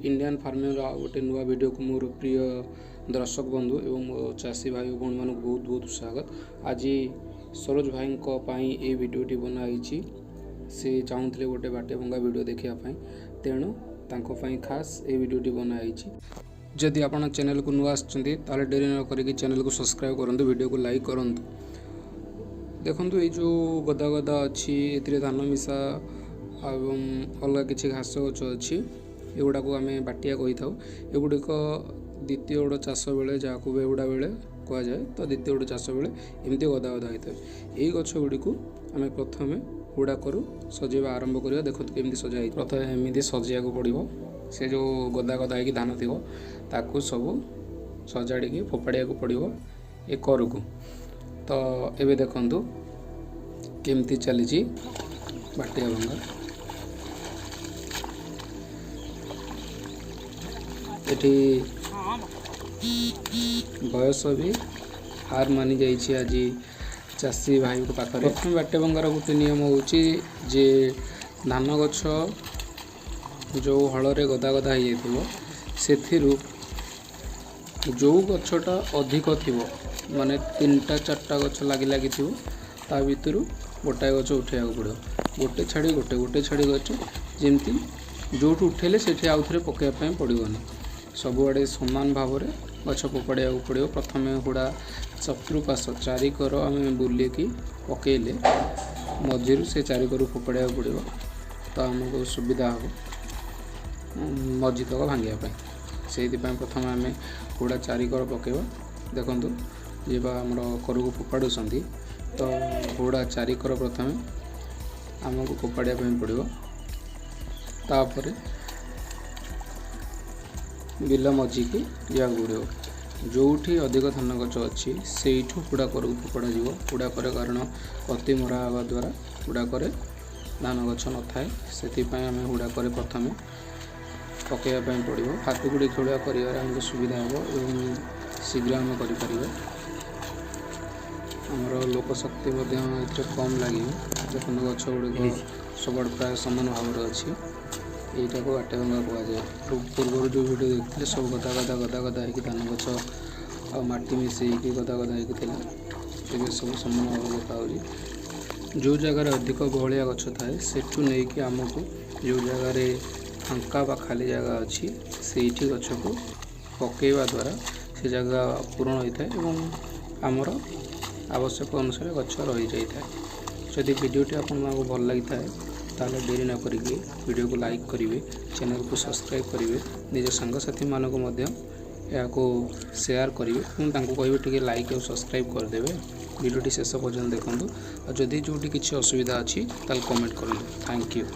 Indian ଫାର୍ମିଂର ଆଉ ଗୋଟେ ନୂଆ ଭିଡ଼ିଓକୁ ମୋର ପ୍ରିୟ ଦର୍ଶକ ବନ୍ଧୁ ଏବଂ ମୋ ଚାଷୀ ଭାଇ ଭଉଣୀମାନଙ୍କୁ ବହୁତ ବହୁତ ସ୍ୱାଗତ। ଆଜି ସରୋଜ ଭାଇଙ୍କ ପାଇଁ ଏଇ ଭିଡ଼ିଓଟି ବନା ହେଇଛି। ସେ ଚାହୁଁଥିଲେ ଗୋଟେ ବାଟିଆ ଭଙ୍ଗା ଭିଡ଼ିଓ ଦେଖିବା ପାଇଁ, ତେଣୁ ତାଙ୍କ ପାଇଁ ଖାସ୍ ଏଇ ଭିଡ଼ିଓଟି ବନା ହେଇଛି। ଯଦି ଆପଣ ଚ୍ୟାନେଲକୁ ନୂଆ ଆସିଛନ୍ତି, ତାହେଲେ ଡେରି ନ କରିକି ଚ୍ୟାନେଲକୁ ସବସ୍କ୍ରାଇବ୍ କରନ୍ତୁ, ଭିଡ଼ିଓକୁ ଲାଇକ୍ କରନ୍ତୁ। ଦେଖନ୍ତୁ, ଏଇ ଯେଉଁ ଗଦା ଗଦା ଅଛି, ଏଥିରେ ଧାନ ମିଶା ଏବଂ ଅଲଗା କିଛି ଘାସ ଗଛ ଅଛି। ଏଗୁଡ଼ାକୁ ଆମେ ବାଟିଆ କହିଥାଉ। ଏଗୁଡ଼ିକ ଦ୍ୱିତୀୟ ଓଡ଼ ଚାଷ ବେଳେ, ଯାହାକୁ ବେହୁଡ଼ା ବେଳେ କୁହାଯାଏ, ତ ଦ୍ୱିତୀୟ ଓଡ଼ ଚାଷ ବେଳେ ଏମିତି ଗଦା ଗଦା ହୋଇଥାଏ। ଏଇ ଗଛ ଗୁଡ଼ିକୁ ଆମେ ପ୍ରଥମେ ହୁଡ଼ା କରୁ ସଜେଇବା ଆରମ୍ଭ କରିବା। ଦେଖନ୍ତୁ କେମିତି ସଜା ହେଇଛି। ପ୍ରଥମେ ଏମିତି ସଜେଇବାକୁ ପଡ଼ିବ। ସେ ଯେଉଁ ଗଦା ଗଦା ହେଇକି ଧାନ ଥିବ, ତାକୁ ସବୁ ସଜାଡ଼ିକି ଫୋପାଡ଼ିବାକୁ ପଡ଼ିବ ଏ କରକୁ। ତ ଏବେ ଦେଖନ୍ତୁ କେମିତି ଚାଲିଛି ବାଟିଆ ଭଙ୍ଗା। ଏଠି ବୟସ ବି ହାର ମାନି ଯାଇଛି ଆଜି ଚାଷୀ ଭାଇଙ୍କ ପାଖରେ। ପ୍ରଥମେ ବାଟିଆ ଭଙ୍ଗାର ଗୋଟେ ନିୟମ ହେଉଛି ଯେ ଧାନ ଗଛ ଯେଉଁ ହଳରେ ଗଦା ଗଦା ହେଇଯାଇଥିବ, ସେଥିରୁ ଯେଉଁ ଗଛଟା ଅଧିକ ଥିବ, ମାନେ ତିନିଟା ଚାରିଟା ଗଛ ଲାଗି ଲାଗିଥିବ, ତା ଭିତରୁ ଗୋଟାଏ ଗଛ ଉଠେଇବାକୁ ପଡ଼ିବ। ଗୋଟେ ଛାଡ଼ି ଗୋଟେ, ଗୋଟେ ଛାଡ଼ି ଗଛ, ଯେମିତି ଯେଉଁଠୁ ଉଠେଇଲେ ସେଠି ଆଉ ଥରେ ପକାଇବା ପାଇଁ ପଡ଼ିବନି। ସବୁଆଡ଼େ ସମାନ ଭାବରେ ଗଛ ଫୋପାଡ଼ିବାକୁ ପଡ଼ିବ। ପ୍ରଥମେ ହୁଡ଼ା ଚତୁଃପାର୍ଶ୍ୱ ଚାରିକର ଆମେ ବୁଲିକି ପକାଇଲେ, ମଝିରୁ ସେ ଚାରିକରୁ ଫୋପାଡ଼ିବାକୁ ପଡ଼ିବ, ତ ଆମକୁ ସୁବିଧା ହେବ ମଝି ତକ ଭାଙ୍ଗିବା ପାଇଁ। ସେଇଥିପାଇଁ ପ୍ରଥମେ ଆମେ ହୁଡ଼ା ଚାରିକର ପକାଇବା। ଦେଖନ୍ତୁ, ଯିବା ଆମର କରକୁ ଫୋପାଡ଼ୁଛନ୍ତି, ତ ହୁଡ଼ା ଚାରିକର ପ୍ରଥମେ ଆମକୁ ଫୋପାଡ଼ିବା ପାଇଁ ପଡ଼ିବ। ତାପରେ ବିଲ ମଝିକି ଯିବାକୁ ପଡ଼ିବ। ଯେଉଁଠି ଅଧିକ ଧାନ ଗଛ ଅଛି, ସେଇଠୁ ହୁଡ଼ା କରକୁ ଫୋପଡ଼ାଯିବ। ହୁଡ଼ା କରେ, କାରଣ ପତି ମରା ହେବା ଦ୍ୱାରା ହୁଡ଼ା କରେ ଧାନ ଗଛ ନଥାଏ। ସେଥିପାଇଁ ଆମେ ହୁଡ଼ା କରେ ପ୍ରଥମେ ପକାଇବା ପାଇଁ ପଡ଼ିବ। ହାତକୁଡ଼ି ଖେଳୁଆ କରିବାରେ ଆମକୁ ସୁବିଧା ହେବ ଏବଂ ଶୀଘ୍ର ଆମେ କରିପାରିବା। ଆମର ଲୋକ ଶକ୍ତି ମଧ୍ୟ ଏଥିରେ କମ୍ ଲାଗିବ। ଦେଖନ୍ତୁ, ଗଛ ଗୁଡ଼ିକ ସବୁଆଡ଼େ ପ୍ରାୟ ସମାନ ଭାବରେ ଅଛି। ଏଇଟାକୁ ବାଟିଆ ଭଙ୍ଗା କୁହାଯାଏ। ପୂର୍ବରୁ ଯେଉଁ ଭିଡ଼ିଓ ଦେଖିଥିଲେ, ସବୁ ଗଦା ଗଦା ଗଦା ଗଦା ହେଇକି ଧାନ ଗଛ ଆଉ ମାଟି ମିଶେଇକି ଗଦା ଗଦା ହେଇକି ଥିଲା। ଏବେ ସବୁ ସମାନ ଭାବରେ ଦେଖାହେଉଛି। ଯେଉଁ ଜାଗାରେ ଅଧିକ ବହଳିଆ ଗଛ ଥାଏ, ସେଠୁ ନେଇକି ଆମକୁ ଯେଉଁ ଜାଗାରେ ଫାଙ୍କା ବା ଖାଲି ଜାଗା ଅଛି, ସେଇଠି ଗଛକୁ ପକାଇବା ଦ୍ୱାରା ସେ ଜାଗା ପୂରଣ ହୋଇଥାଏ ଏବଂ ଆମର ଆବଶ୍ୟକ ଅନୁସାରେ ଗଛ ରହିଯାଇଥାଏ। ଯଦି ଭିଡ଼ିଓଟି ଆପଣମାନଙ୍କୁ ଭଲ ଲାଗିଥାଏ, ତାହେଲେ ଡେରି ନ କରିକି ଭିଡ଼ିଓକୁ ଲାଇକ୍ କରିବେ, ଚ୍ୟାନେଲକୁ ସବସ୍କ୍ରାଇବ୍ କରିବେ, ନିଜ ସାଙ୍ଗସାଥିମାନଙ୍କୁ ମଧ୍ୟ ଏହାକୁ ସେୟାର କରିବେ ଏବଂ ତାଙ୍କୁ କହିବେ ଟିକେ ଲାଇକ୍ ଆଉ ସବସ୍କ୍ରାଇବ୍ କରିଦେବେ। ଭିଡ଼ିଓଟି ଶେଷ ପର୍ଯ୍ୟନ୍ତ ଦେଖନ୍ତୁ ଆଉ ଯଦି ଯେଉଁଠି କିଛି ଅସୁବିଧା ଅଛି, ତାହେଲେ କମେଣ୍ଟ କରନ୍ତୁ। Thank you.